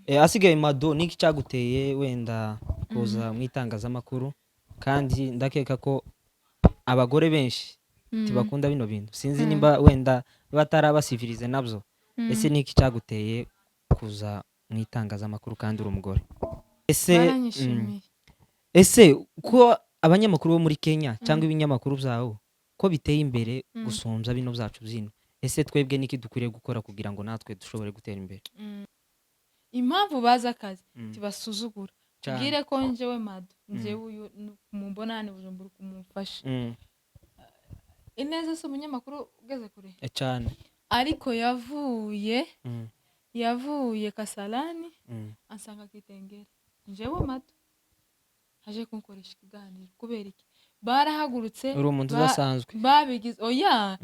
Asigaye Mado, niki cyaguteye wenda kuza mu itangazamakuru? Kandi ndakeka ko abagore benshi ntibakunda bino bintu, sinzi nimba wenda batarabasivirize nabyo. Ese niki cyaguteye kuza mu itangazamakuru kandi uri umugore? Ese Baranyishimiye. Ese ko abanyamakuru bo muri Kenya cyangwa ibinyamakuru byawo ko biteye imbere gusumbya bino byacu byino, ese twebwe niki dukwiriye gukora kugira ngo natwe dushobore gutera imbere? Impamvu bazi akazi, tibasuzugura. Cyane. Bwire ko njyewe Mado, njyewe uyu mumbona hano i Bujumbura kumumfasha. Ineza si umunyamakuru ugeze kure? Cyane. Ariko yavuye yavuye Kasarani, ansanga Kitengera, njyewe Mado aje kunkoresha ikiganiro. Kubera iki? Barahagurutse. Uri umuntu udasanzwe. Babigize oya.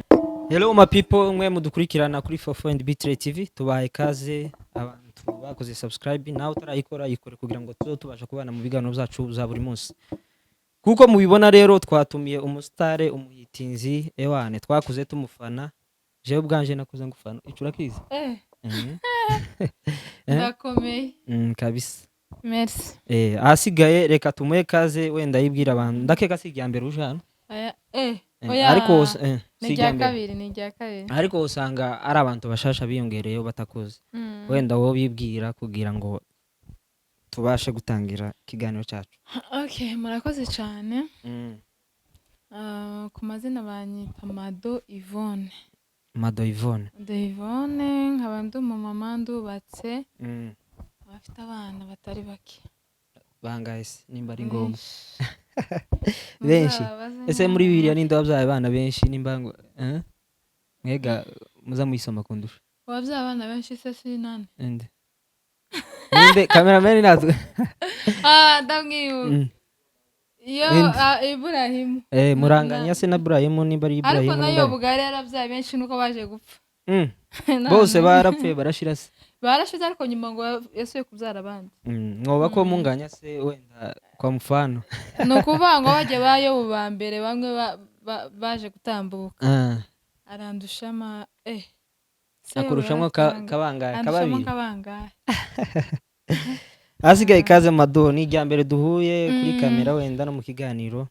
Hello my people, mwe mudukurikirana kuri Fofo and Bitre TV, tubahaye ikaze. Abantu bakoze subscribe, nawe utarayikora yikore kugira ngo tuze tubasha kubana mu biganiro byacu bya buri munsi. Kuko mubibona rero, twatumiye umusitare, umuhitinzi, ewane twakuze tumufana. Jewe ubwanje nakuze ngufana, ico urakizi? Eh. Eh? Ndakomeye. Kabisa. Merci. Ahasigaye reka tumuhe kaze, wenda yibwira abantu. Ndakeka si irya mbere uje hano. Oya, eh. Eh, ariko Ni si irya irya mbere. kabiri, ni irya kabiri. Ariko usanga ari abantu bashasha biyongereyeho batakuzi. Wenda wowe bibwira kugira ngo tubashe gutangira ikiganiro cyacu. Okay, murakoze cyane. Ah, ku mazina banyita Mado Yvonne. Mado Yvonne. Mado Yvonne, nkaba ndi umumama, ndubatse, abafite abana batari bake. Bangahe se, nimba ari ngombwa? Benshi. Benshi. Muzabaze. Ese muri Bibiliya ninde wabyaye abana benshi? Nimba ngo mwega muza muyisoma kundusha. Wabyaye abana benshi se si nani? Ninde? Ninde? Cameraman natwe. Ah, ndamwibuka. Iyo Ninde? Ah, Iburahimu. Muranganya se na Burahimu, nimba ari Ariko Iburahimu, nayo nimba ari bugari yarabyaye benshi, nuko baje gupfa. Bose barapfuye barashira se? Barashize, ariko nyuma ngo yasubiye kubyara abandi. Mwoba ko munganya se wenda kwa mfano? Ni ukuvuga ngo bajya ba Yobu ba mbere, bamwe baje gutambuka. Arandusha ama se Akurushamwo kabangahe? Andushamo Kababiri. kabangahe. Hasigaye ikaze Mado, ni irya mbere duhuye kuri kamera wenda no mu kiganiro,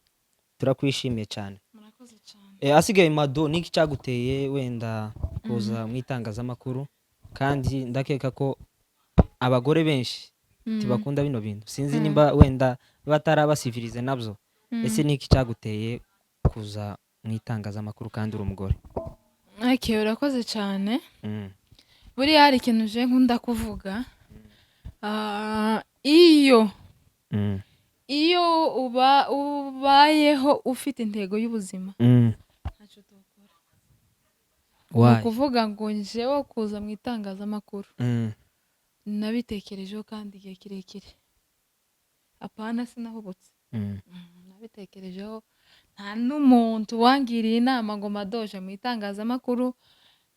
turakwishimiye cyane. Murakoze cyane. Asigaye Mado, niki cyaguteye wenda kuza mu itangazamakuru? Kandi ndakeka ko abagore benshi ntibakunda bino bintu, sinzi nimba wenda batarabasivirize nabyo. Ese niki cyaguteye kuza mu itangazamakuru kandi uri umugore? Okay, urakoze cyane. Buriya hari ikintu je nkunda kuvuga. Ah, iyo iyo uba ubayeho ufite intego y'ubuzima, ntacyo utokora. Ni Why? ukuvuga ngo njyewe kuza mu itangazamakuru nabitekerejeho kandi igihe kirekire, apana sinahubutse. Nabitekerejeho, nta n'umuntu wangiriye inama ngo madoje mu itangazamakuru,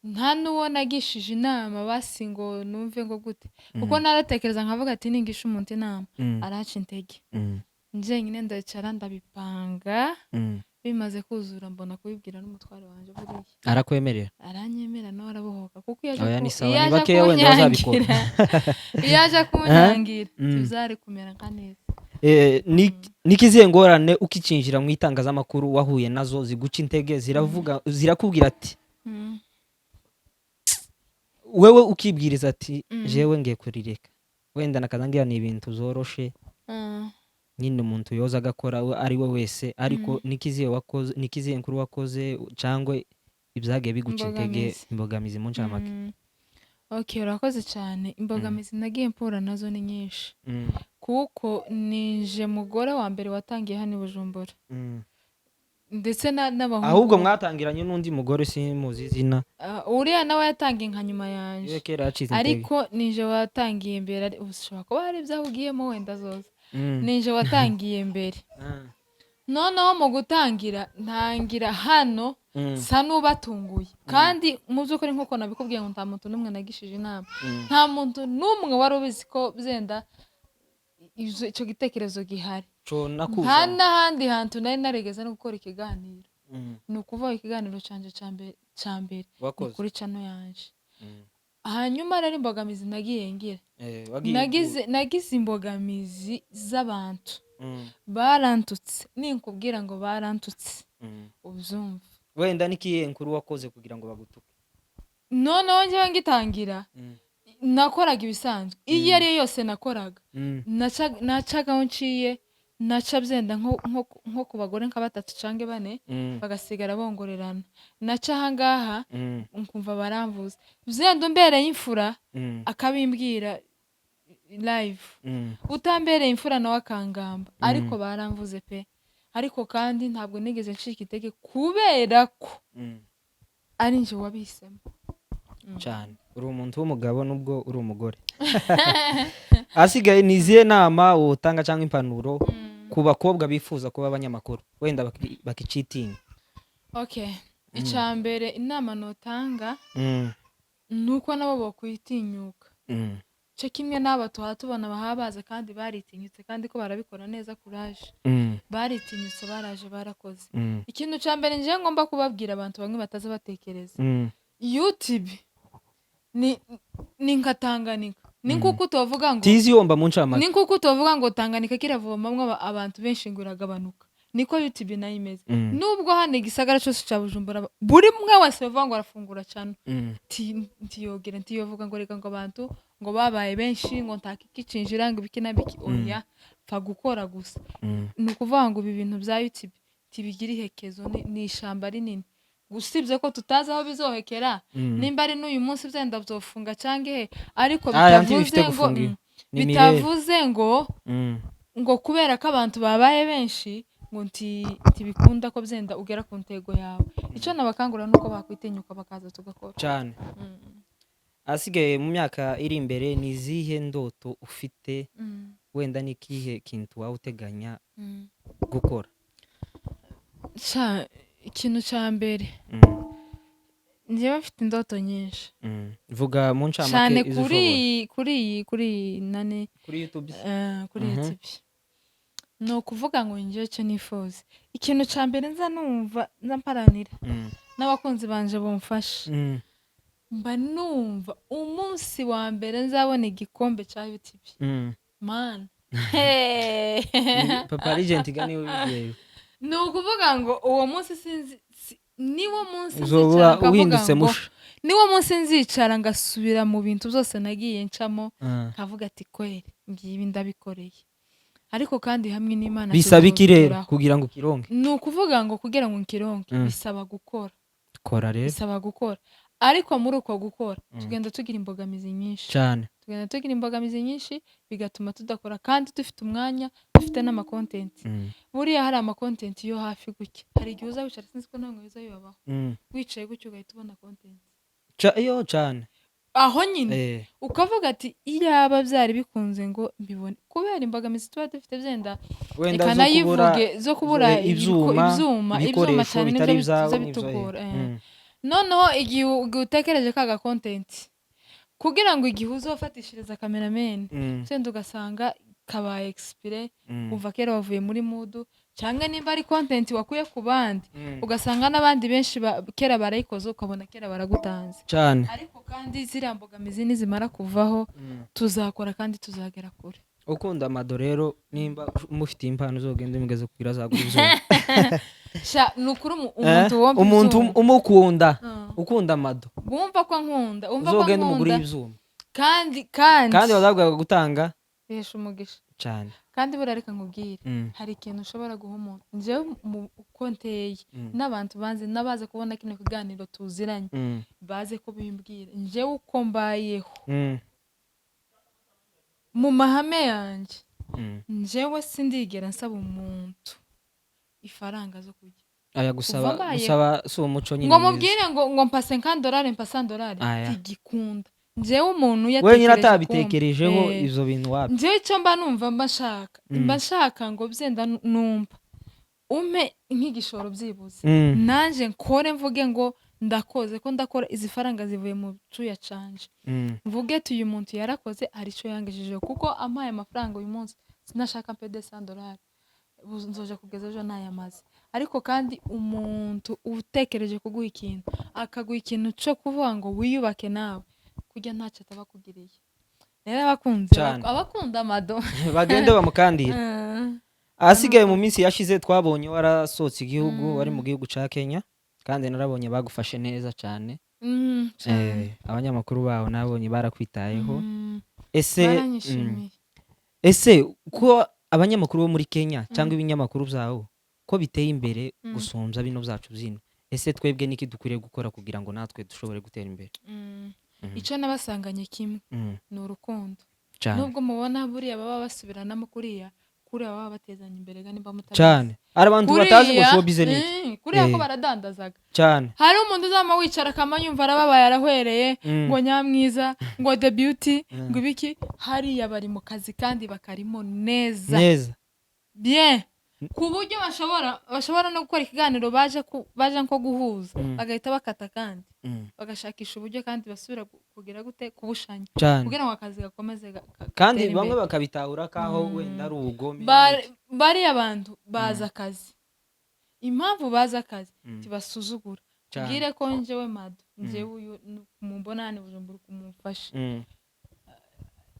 nta n'uwo nagishije inama basi ngo numve ngo gute, kuko naratekereza nkavuga ati ningisha umuntu inama araca intege. Njyenyine ndayicara ndabipanga, bimaze kuzura mbona kubibwira n'umutware wanjye buriya. Arakwemerera? Aranyemera, nawe arabohoka, kuko iyo aje Oya, ni sawa, iyo ni aje bakeya wenda bazabikora. kunyangira, iyo aje kunyangira, tuzari kumera nka neza. Niki izihe ngorane ukicinjira mu itangazamakuru wahuye nazo ziguca intege, ziravuga zirakubwira ati wewe ukibwiriza ati jewe ngiye kurireka, wenda nakaza ni ibintu zoroshe nyine umuntu yoza agakora we ari we wese, ariko nikizihe wakoze, nikizihe nkuru wakoze cyangwa ibyagiye biguca intege? Imbogamizi. Imbogamizi mu ncamake. Okay, urakoze cyane. Imbogamizi nagiye mpura nazo ni nyinshi, kuko nije mugore wa mbere watangiye hano i Bujumbura, ndetse n'abahungu. Ahubwo mwatangiranye n'undi mugore, simuzi izina. Ah, uriya nawe yatangiye nka nyuma yanje. Iwe kera yacitse intege. Ariko nije watangiye mbere, ushobora kuba hari ibyo ahugiyemo wenda zoza. Nije watangiye mbere. Noneho mu gutangira, ntangira hano sa n'ubatunguye, kandi mu by'ukuri nk'uko nabikubwiye ngo nta muntu n'umwe nagishije inama, nta muntu n'umwe wari ubizi ko byenda icyo gitekerezo gihari. Co Nta nakuza. n'ahandi hantu nari narigeze no gukora ikiganiro. Ni ukuvuga ikiganiro canje ca mbere ni Wakoze kuri channel yanje. Hanyuma rero imbogamizi nagiye ngira, Wagiye nagize imbogamizi z'abantu. Barantutse, ninkubwira ngo barantutse, ubyumve. Wenda n'ikihe nkuru wakoze kugira ngo bagutuke? Noneho njyewe ngitangira, nakoraga ibisanzwe, iyo ari yo yose nakoraga, nacagaho nciye, naca byenda nko ku bagore nka batatu canke bane, bagasigara bongorerana. Naca ahangaha, nkumva baramvuza, byenda umbereye imfura akabimbwira live, utambereye imfura nawe akangamba. Ariko baramvuze pe. Ariko kandi ntabwo nigeze ncika intege kubera ko ari njye wabihisemo. Cyane, uri umuntu w'umugabo nubwo uri umugore. Ahasigaye ni izihe nama wotanga cyangwa impanuro ku bakobwa bifuza kuba abanyamakuru, wenda bakicitinya? Okay, icya mbere inama notanga ni uko nabo bokwitinyuka, cyo kimwe n'aba tuha tubona baha baza kandi baritinyutse, kandi ko barabikora neza. Kuraje, baritinyutse, baraje, barakoze. Ikintu cya mbere njyewe ngomba kubabwira, abantu bamwe bataza batekereza, YouTube ni nka Tanganyika, ni nkuko utovuga ngo Tizi yomba mu ncamake. Ni nkuko utovuga ngo Tanganyika kiravomamwo abantu benshi ngo iragabanuka, niko YouTube nayo imeze. Nubwo hano igisagara cyose cya Bujumbura buri umwe wese bavuga ngo arafungura cyane, ntiyogera, ntiyovuga ngo reka ngo abantu ngo babaye benshi, ngo ntakikicinjira, ngo ibiki na biki. Oya, pfa gukora gusa. Ni ukuvuga ngo ibi bintu bya YouTube ntibigira ihekezo, ni ishyamba rinini. Usibye ko tutazi aho bizohekera, nimba ari n'uyu munsi byenda byofunga cyangwa he, ariko Ah, bitavuze ntibifite ngo gufunga iyo. Ni mirere. Bitavuze ngo kubera ko abantu babaye benshi ngo ntibikunda ko byenda ugera ku ntego yawe. Icyo nabakangurira ni uko bakwitinyuka bakaza tugakora. Cyane. Ahasigaye mu myaka iri imbere ni izihe ndoto ufite? Wenda ni ikihe kintu waba uteganya gukora? Sha, ikintu cya mbere, njyewe mfite indoto nyinshi. Vuga mu ncamake Cyane izo kuri ushobora. iyi, kuri iyi nani, Kuri YouTube. Kuri YouTube. Ni ukuvuga ngo njyewe icyo nifuza, ikintu cya mbere nza numva nza mparanira, n'abakunzi banje bumfasha, mba numva umunsi wa mbere nzabona igikombe cya YouTube, man. Papa Legend ga niwe ubigiyeyo. Ni ukuvuga ngo uwo munsi sinzi niwo munsi Uzoba nzicara nkavuga uhindutse ngo musha. Niwo munsi nzicara ngasubira mu bintu byose nagiye ncamo, nkavuga ati kweri ngibi ndabikoreye. Ariko kandi hamwe n'Imana Bisaba iki rero tuzobigeraho. kugira ngo ukironke? Ni ukuvuga ngo kugira ngo nkironke, bisaba gukora. Kora rero. Bisaba gukora, ariko muri uko gukora tugenda tugira imbogamizi nyinshi. Cyane. Tugenda tugira imbogamizi nyinshi, bigatuma tudakora kandi dufite umwanya, dufite n'ama content. Buriya hari ama content yo hafi gutya, hari igihe uza wicara, sinzi ko nawe biza bibabaho, wicaye gutya ugahita ubona content. Iyo cyane. Aho nyine ukavuga ati iyaba byari bikunze ngo mbibone. Kubera imbogamizi tuba dufite byenda, Wenda reka zo kubura nayivuge, zo kubura ibyuma, ibyuma ibikoresho cyane bitari nibyo ibyawe biza n'ibyo, bitugora. Noneho igihe utekereje ka ga content kugira ngo igihe uzofatishiriza cameraman, wenda ugasanga kabaye expire, kuva kera wavuye muri mood, cyangwa nimba ari content wakuye ku bandi, ugasanga n'abandi benshi kera barayikoze, ukabona kera baragutanze. Cyane. Ariko kandi ziriya mbogamizi nizimara kuvaho, tuzakora kandi tuzagera kure. Ukunda Amado rero, nimba mufitiye impano, uzogenda umugeze kugira azagura ibyuma. Sha, ni ukuri umuntu wumva Umuntu ibyuma. umukunda, ukunda Amado, Wumva ko nkunda, wumva ko uzogenda umugurire nkunda ibyuma. Kandi Kandi bazabwaga gutanga bihesha umugisha. Cyane. Kandi buriya reka nkubwire, hari ikintu ushobora guha umuntu. Njyewe uko nteye, n'abantu banzi n'abaza kubona kino kiganiro tuziranye, baze kubimbwira, njyewe uko mbayeho, mu mahame yanjye, njyewe sindigera nsaba umuntu ifaranga zo kurya. Aya, gusaba Kuva mbayeho. gusaba si umuco nyine Ngo mwiza. mubwire ngo mpase nk'andorari, mpase andorari, Aya. ntigikunda. Njyewe umuntu Wenyine yatekereje atabitekerejeho, kumpa. ivyo bintu wapi. Njyewe icyo mba numva mba nshaka, mba nshaka ngo byenda numva umpe nk'igishoro byibuze, nanjye nkore, mvuge ngo ndakoze, ko ndakora, izi faranga zivuye mu cuya canje, mvuge ati uyu muntu yarakoze, hari icyo yangejejeho. Kuko ampaye amafaranga uyu munsi, sinashaka mpe 200 dolari, nzoja kugeza ejo nayamaze. Ariko kandi umuntu utekereje kuguha ikintu, akaguha ikintu cyo kuvuga ngo wiyubake nawe. Kurya ntacyo ataba akugiriye. Rero abakunze Cane. abakunda Mado Bagende bamukandira. Ahasigaye, mu minsi yashize twabonye warasohotse igihugu, wari mu gihugu ca Kenya, kandi narabonye bagufashe neza cyane. Cane. Abanyamakuru baho nabonye barakwitayeho. Ese Baranyishimiye. Ese ko abanyamakuru bo muri Kenya cyangwa ibinyamakuru byawo ko biteye imbere gusumbya bino byacu byino, ese twebwe niki dukwiriye gukora kugira ngo natwe dushobore gutera imbere? Icyo nabasanganye kimwe ni urukundo. Nubwo mubona buriya baba basubiranamo kuriya, kuriya baba batezanya imbere ga, nimba mutabizi. Cyane, hari abantu batazi ngo showbiz ni iki. Kuriya ko baradandazaga. Hari umuntu uzama wicara akama yumva arababaye, arahwereye, ngo nyamwiza, ngo the beauty, ngo ibiki. Hariya bari mu kazi kandi bakarimo neza. Neza. Bien, ku buryo bashobora no gukora ikiganiro baje nko guhuza, bagahita bakata kandi bagashakisha uburyo kandi basubira kugira gute, kubushanya, kugira ngo akazi gakomeze Kandi gatere bamwe imbere. bakabitahura kaho wenda ari ubugome. Bariya bantu bazi akazi. Impamvu bazi akazi, tibasuzugura. Bwire ko njyewe Mado, njyewe uyu mumbona hano i Bujumbura kumumfasha.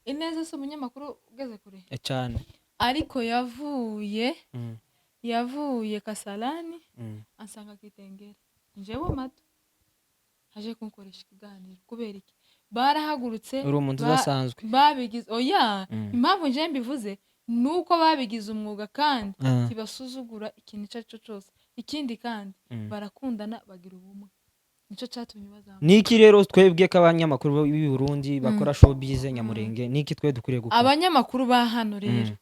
Ineza si umunyamakuru ugeze kure? Cyane. Ariko yavuye yavuye Kasarani, ansanga Kitengera, njyewe Mado aje kunkoresha ikiganiro. Kubera iki? Barahagurutse. Uri umuntu udasanzwe. Babigize, oya. Impamvu njyewe mbivuze ni uko babigize umwuga kandi ntibasuzugura ikintu icyo ari cyo cyose. Ikindi kandi, barakundana, bagira ubumwe, nicyo cyatumye bazamuka. Niki rero twebwe k'abanyamakuru b'i Burundi bakora showbiz nyamurenge, niki twe dukwiriye gukora? Abanyamakuru ba hano rero,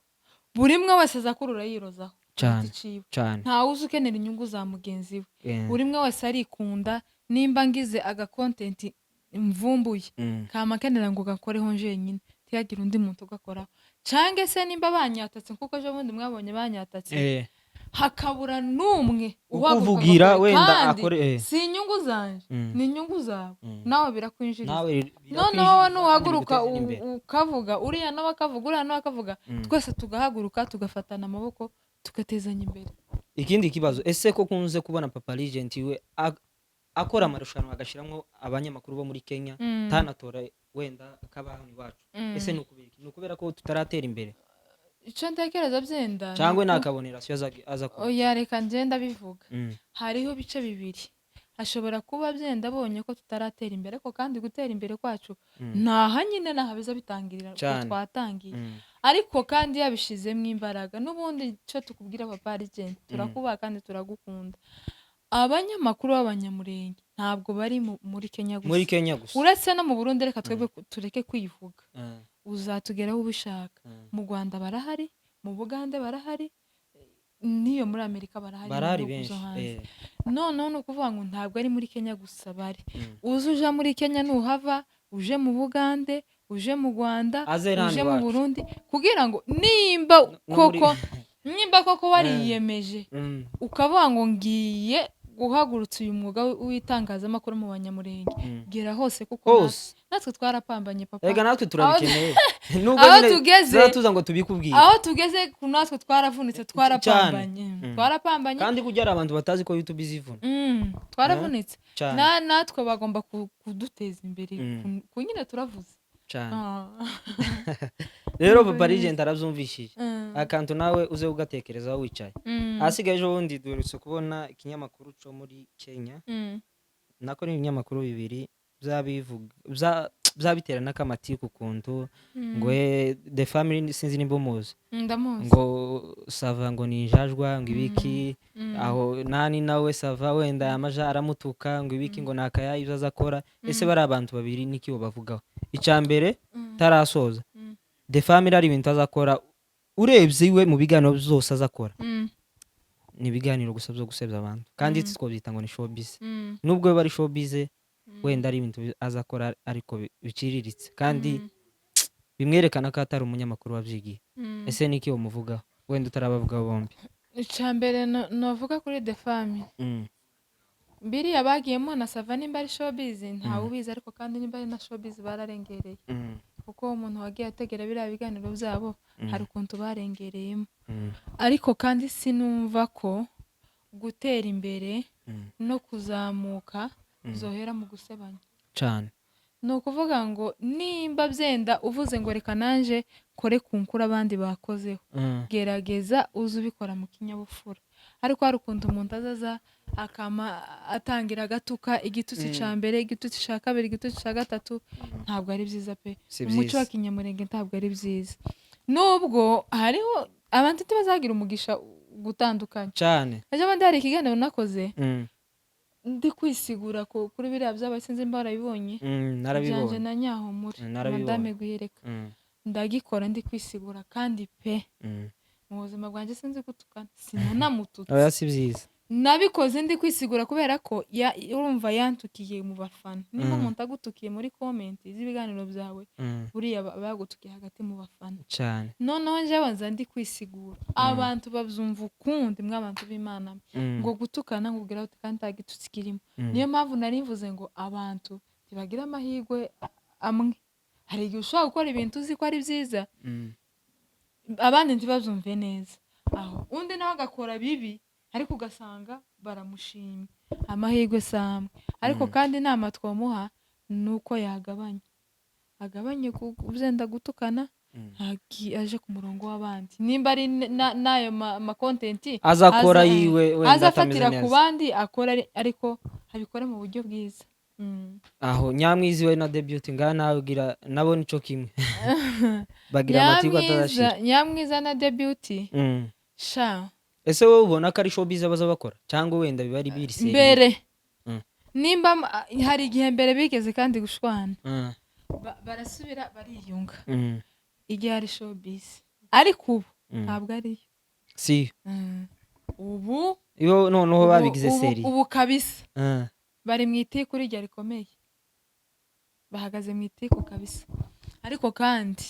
buri umwe wese aza akurura yirozaho ku giti ciwe. Ntawe uzi ukenera inyungu za mugenzi we. Buri umwe wese arikunda. Nimba ngize aga content mvumbuye, kama kenera ngo gakoreho njenyine, ntihagire undi muntu ugakoraho. Cange se nimba banyatatse, kuko ejo bundi mwabonye banyatatse, hakabura n'umwe uhaguruka ukuvugira ngo akore. Wenda Kandi akore si inyungu zanje, ni inyungu zawe, nawe birakwinjiriza. Nawe Noneho wowe birakwinjiriza kandi nuhaguruka biguteza n'imbere. ukavuga, uriya nawe akavuga, uriya nawe akavuga, twese tugahaguruka, tugafatana amaboko, tugatezanya imbere. Ikindi kibazo: ese ko kunze kubona Papa Legend we akora amarushanwa agashyiramo abanyamakuru bo muri Kenya, tanatora wenda k'abahano iwacu, ese ni ukubera iki? Ni ukubera ko tutaratera imbere, Icyo ntekereza byenda ni cyangwa ni akabonerasiyo aza kuba? Oya, reka ngenda bivuga. Hariho ibice bibiri. Hashobora kuba byenda abonye ko tutaratera imbere, ariko kandi gutera imbere kwacu ntaha nyine, naha biza bitangirira uko twatangiye. Ariko kandi yabishizemo imbaraga. N'ubundi icyo tukubwira, Papa Legend, turakubaha kandi turagukunda. Abanyamakuru b'abanyamurenge ntabwo bari muri Kenya gusa. Muri Kenya gusa. Uretse no mu Burundi. Reka twebwe tureke kwivuga, uzatugeraho ubishaka. Mu Rwanda barahari, mu Bugande barahari, n'iyo muri Amerika barahari, mu Barahari bihugu benshi. byo hanze. Noneho ni ukuvuga ngo ntabwo ari muri Kenya gusa bari. Uze uja muri Kenya, nuhava uje mu Bugande, uje mu Rwanda, Aze hano uje mu iwacu. Burundi, kugira ngo nimba No muri- koko, nimba koko wariyemeje, ukavuga ngo ngiye guhagurutsa uyu mwuga w'itangazamakuru mu banyamurenge, gera hose, kuko Hose. natwe twarapambanye, papa. Erega natwe turabikeneye, nubwo Aho nyine tugeze- tuza tuza ngo tubikubwire. Aho tugeze natwe twaravunitse, twarapambanye. Twarapambanye. Kandi kujya hari abantu batazi ko YouTube izivuna. Twaravunitse. Natwe bagomba kuduteza imbere. Ku nyine turavuze. Cyane. Rero Papa Legend arabyumvishije. Akantu nawe uze ugatekerezaho wicaye. Ahasigaye, ejo bundi duherutse kubona ikinyamakuru cyo muri Kenya, nako ni ibinyamakuru bibiri byabitera n'akamatiku ukuntu, ngo the family, sinzi nimba umuzi. Ndamuzi. Ngo Sava ngo ni injajwa, ngo ibiki. Aho nani nawe Sava wenda yamaja aramutuka ngo ibiki, ngo nakaya ibyo azakora. Ese bari abantu babiri niki bavugaho? Icya mbere, tarasoza, the family ari ibintu azakora, urebye iwe mu biganiro byose azakora, ni ibiganiro gusa byo gusebya abantu, kandi twabyita ngo ni showbiz. Nubwo biba ari showbiz, wenda ari ibintu azakora ariko biciriritse, kandi bimwerekana ko atari umunyamakuru wabyigiye. Ese niki umuvugaho wenda utarabavugaho bombi? Icya mbere novuga kuri the family, biriya bagiyemo na Sava, nimba ari showbiz ntawe ubizi, ariko kandi nimba ari na showbiz bararengereye, kuko umuntu wagiye ategera biriya biganiro byabo, hari ukuntu barengereyemo. Ariko kandi sinumva ko gutera imbere no kuzamuka zohera mu gusebanya. Cyane. Ni ukuvuga ngo nimba byenda uvuze ngo reka nanje kore ku nkuru abandi bakozeho, gerageza uze ubikora mu kinyabupfura. Ariko hari ukuntu umuntu azaza akama atangira agatuka, igitutsi cya mbere, igitutsi cya kabiri, igitutsi cya gatatu, ntabwo ari byiza pe. Si Umuco byiza. wa kinyamurenge ntabwo ari byiza, nubwo hariho abantu ntibazagira umugisha gutandukanye. Cyane. Ejo bundi hari ikiganiro nakoze ndi kwisigura kuri biriya byabaye, sinzi nimba warabibonye. Byanje Narabibonye. na Nyahumure. Narabibonye. Madame Gwireka. Ndagikora ndi kwisigura kandi pe, mu buzima bwanjye sinzi gutukana, sinanamututse. Oya, si byiza. Nabikoze ndi kwisigura kubera ko urumva yantukiye mu bafana. Nimba umuntu agutukiye muri comment z'ibiganiro byawe, buriya bagutukiye hagati mu bafana. Cyane. Noneho njyewe nza ndi kwisigura, abantu babyumva ukundi. Mw'abantu b'Imana, ngo gutukana, ngo ugira uti kandi nta gitutsi kirimo. Niyo mpamvu nari mvuze ngo abantu ntibagira amahirwe amwe. Hari igihe ushobora gukora ibintu uzi ko ari byiza, abandi ntibabyumve neza, aho undi nawe agakora bibi ariko ugasanga baramushimye. Amahirwe si amwe. Ariko kandi inama twamuha ni uko yagabanya, agabanye byenda gutukana, aje ku murongo w'abandi. Nimba ari n'ayo ma content azakora yiwe wenda aza atameze afatira ku neza. bandi akora, ariko abikore mu buryo bwiza. Aho Nyamwizi we na Debuty ngaha nawe ugira nabo nico kimwe, bagira amatiku atazashira. Nyamwiza na Debuty, sha. Ese wowe ubona ko ari showbiz baza bakora cyangwa wenda biba ari biri sérieux? Mbere nimba hari igihe mbere bigeze kandi gushwana, barasubira bariyunga igihe ari showbiz, ariko ubu ntabwo ariyo. Si. Ubu iyo noneho babigize sérieux. Ubu kabisa bari mu itiku rijya rikomeye, bahagaze mu itiku kabisa. Ariko kandi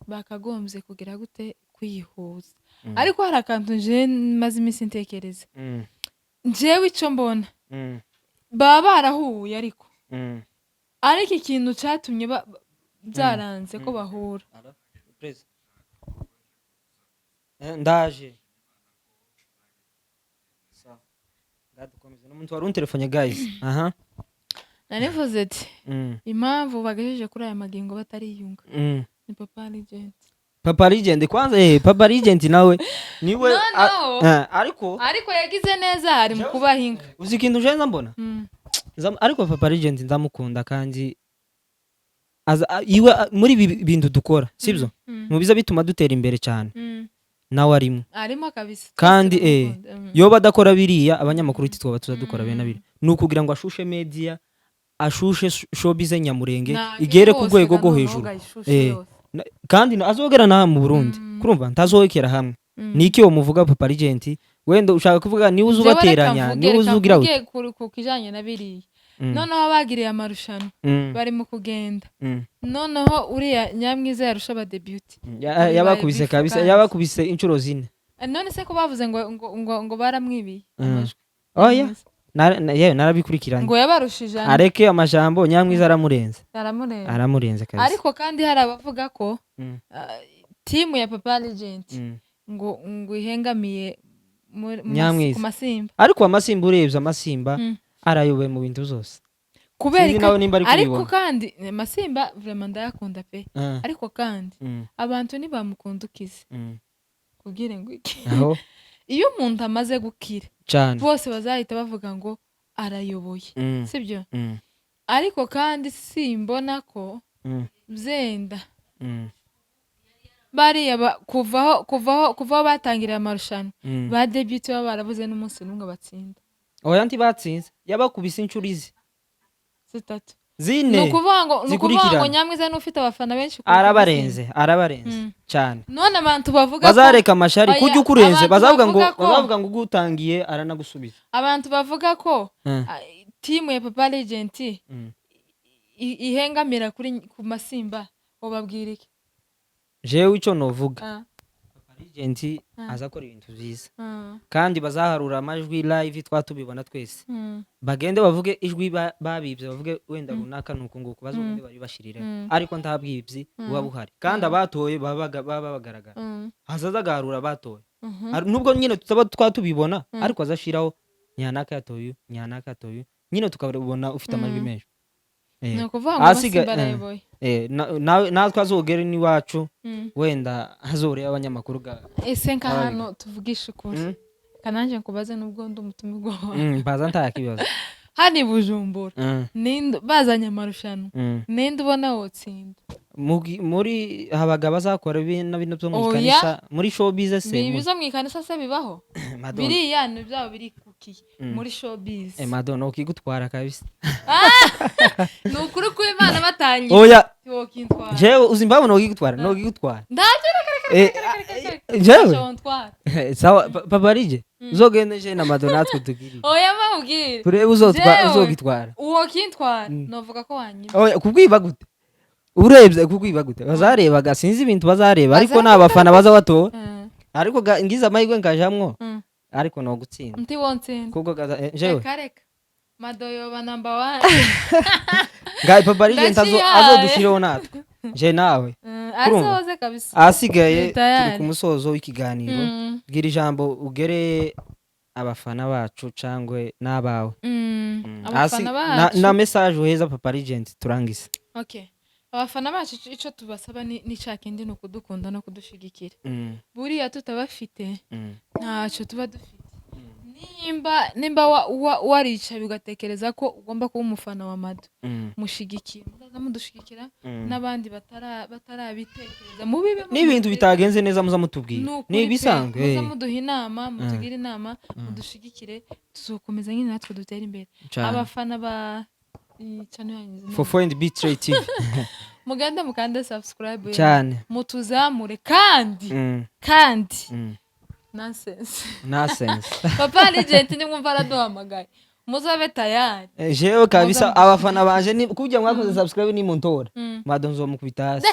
bakagombye kugira gute? Kwihuza. Ariko hari akantu nje maze iminsi ntekereza, njyewe icyo mbona, baba barahuye, ariko ariko ikintu cyatumye byaranze ko bahura. Alo, Perezida. Ndaje. Sawa. Ngadukomeze. N'umuntu wari unterefonye, guys. Aha. Narivuze ati impamvu bagejeje kuri aya magingo batariyunga ni Papa Legend. Papa Legend kwanza, Papa Legend nawe niwe. No, no. Ariko Ariko yagize neza ari mu kubaha inka. Uzi ikintu je mbona? Ariko Papa Legend ndamukunda kandi aza iwe muri ibi bintu dukora, sibyo? Mu biza bituma dutera imbere cyane. Nawe arimo. Arimo kabisa. Kandi Turamukunda. Yoba adakora biriya, abanyamakuru titwaba tuza dukora bene biriya, ni ukugira ngo ashushe media, ashushe showbiz Nyamurenge Nage igere ku hose rwego ga rwo noneho hejuru. gayishushe yose. Kandi azogera na mu Burundi. Kurumva ntazowekera hamwe. Niki uwo muvuga Papa Legend, wenda ushaka kuvuga niwe uza Jewe reka ubateranya, mvuge, niwe reka uza ugira mvuge ute. ku kijanye na biriya. Noneho bagiriye amarushanwa, bari mu kugenda, noneho uriya Nyamwiza yarusha abadebuty. Yabakubise Bibaye kabisa. bifu. Yabakubise inshuro zine. None se ko bavuze ngo baramwibiye amajwi? Oya. Nyamwiza. Yewe narabikurikiranye. Ngo yabarushije ane. Areke amajambo, Nyamwiza aramurenze. Aramurenze. Aramurenze kabisa. Ariko kandi hari abavuga ko timu ya Papa Legend ngo ihengamiye Nyamwiza. ku Masimba. Ariko amasimba, urebye amasimba arayoboye mu bintu zose. Kubera Sinzi nawe nimba ari ariko kubibona. kandi Masimba vraiment ndayakunda pe. Ariko kandi abantu ntibamukunda ukize, kubwire ngo iki? Aho. Iyo umuntu amaze gukira, cyane, bose bazahita bavuga ngo arayoboye, sibyo? Ariko kandi simbona ko byenda bariya kuvaho batangiriye amarushanwa, ba Debuty baba barabuze n'umunsi n'umwe batsinda. Oya, ntibatsinze, yabakubise inshuro izi Zitatu. zine Ni ukuvuga ngo zikurikirana. Nyamwiza n'ufite abafana benshi kurusha. Arabarenze, arabarenze cyane. None abantu bavuga ko Bazareka amashari. Oya, Kujya ukurenze, abantu bazavuga ngo bavuga ko bazavuga ngo ugutangiye aranagusubiza. Abantu bavuga ko timu ya Papa Legend ihengamira ku Masimba, ubabwira iki? Jewe icyo novuga, Papa Legend aza akora ibintu byiza, kandi bazaharura amajwi live twatubibona twese. Bagende bavuge ijwi babibye, bavuge wenda runaka nuko nguko, bazogende babibashirire. Ariko nta bwibyi buba buhari, kandi abatoye baba bagaragara. Hazaza agaharura abatoye. Nubwo nyine tutaba twatubibona, ariko azashiraho nyanaka yatoye, nyanaka yatoye, nyine tukabona ufite amajwi menshi. Ni ukuvuga ngo Amasimba arayoboye. Natwe azogere n'iwacu, wenda hazoreba abanyamakuru ga. Ese nka Ababiga. hano tuvugisha ukuri, kananje nkubaze nubwo ndi umutumirwa wawe. Mbaza nta kibazo. Hano i Bujumbura, ninde bazanye amarushanwa, ninde ubona wotsinda? Muri habaga bazakora bino bino byo mu Oya. ikanisa, muri showbiz se? Ibizo mu ikanisa se bibaho? Madonna. Biriya ni byabo birikukiye muri showbiz. Madonna ukigutwara kabisa. Ni ukuri kw'Imana batangiye Oya. wokintwara. Jewe uzi impamvu nokigutwara? Nokigutwara. Ntacyo, reka reka. Reka reka reka. Jewe. Ntacyo wontwara. Sawa, Papa Rije, uzogende je na Madonna natwe tugirire. Oya, mubwire. Turebe uzotwa. Jewe. Uzogitwara. Uwo kintwara, novuga ko wanyima. Oya, kubwiba gute? Urebye kubwiba gute? Bazarebaga, sinzi ibintu bazareba, ariko Bazareba. ni abafana baza batora. Ariko ngize amahirwe nkajamwo, ariko no gutsinda. Nti wontsinda. Kuko jewe Reka reka, Mado yoba number one. Ngaye Papa Rije Ndacihaye. azodushireho natwe je nawe. Urumva? Azoze kabisa. Ahasigaye Ni tayari. turi ku musozo w'ikiganiro. Bwira ijambo ugere abafana bacu cangwe n'abawe. Abafana bacu. Na message uheza Papa Regent turangize. Okay, abafana bacu, ico tubasaba ni ca kindi, ni ukudukunda no kudushigikira. Buriya tutabafite, ntacyo tuba dufite. Nimba waricaye ugatekereza ko ugomba kuba umufana wa Mado, mushigikiye, muzaza mudushigikira, n'abandi batarabitekereza mubibe. N'ibintu bitagenze neza muza mutubwira. Ni ukuri Ni pe, ibisanzwe. muza muduha inama, mutugire inama, mudushigikire, tuzokomeza nyine natwe dutere imbere. Cane. Abafana ba iyi channel yanyu izina? Fofo and Betray TV. Mugende mukande subscribe, Cyane. mutuzamure kandi kandi nonsense. Nonsense. Papa Legend nimwumva araduhamagaye, muzabe tayari. Jewe kabisa, Muza abafana banje ni kujya mwakoze subscribe ni muntora. Mado nzomukubita hasi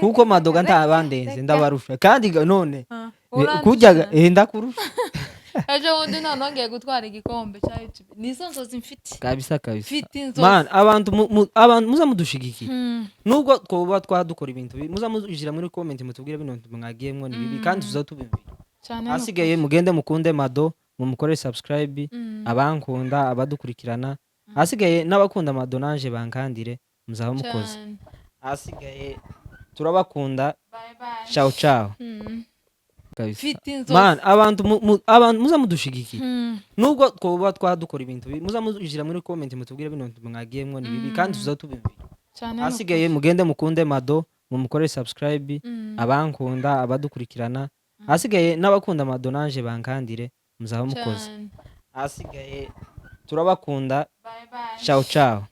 kuko Madoga ntabandenze. Reka. Ndabarusha kandi none Ah, urandusha. kujya ndakurusha. Ejo bundi none ngiye gutwara igikombe cya YouTube, nizo nzozi mfite. Kabisa kabisa. Mfite inzozi. Man, abantu abantu muza mudushigikira. Nubwo twoba twadukora ibintu bibi, muza mujira muri comment mutubwire bino bintu mwagiyemwo ni bibi, kandi tuza tubimvira. Cyane. Hasigaye mugende mukunde Mado, mumukorere subscribe. Abankunda, abadukurikirana, hasigaye n'abakunda Mado nanje bankandire, muzaba mukoze. Cyane. Hasigaye turabakunda. Bye bye. Ciao ciao. Kabisa. Mfite inzozi. Man, abantu abantu muza mudushigikira. Nubwo twoba twadukora ibintu bibi, muza mujira muri comment mutubwire bino bintu mwagiyemwo ni bibi, kandi tuza tubimvira. Cyane. Hasigaye mugende mukunde Mado, mumukorere subscribe. Abankunda, abadukurikirana, hasigaye n'abakunda Mado nanje bankandire, muzaba mukoze. Cyane. Hasigaye turabakunda. Bye bye. Ciao ciao.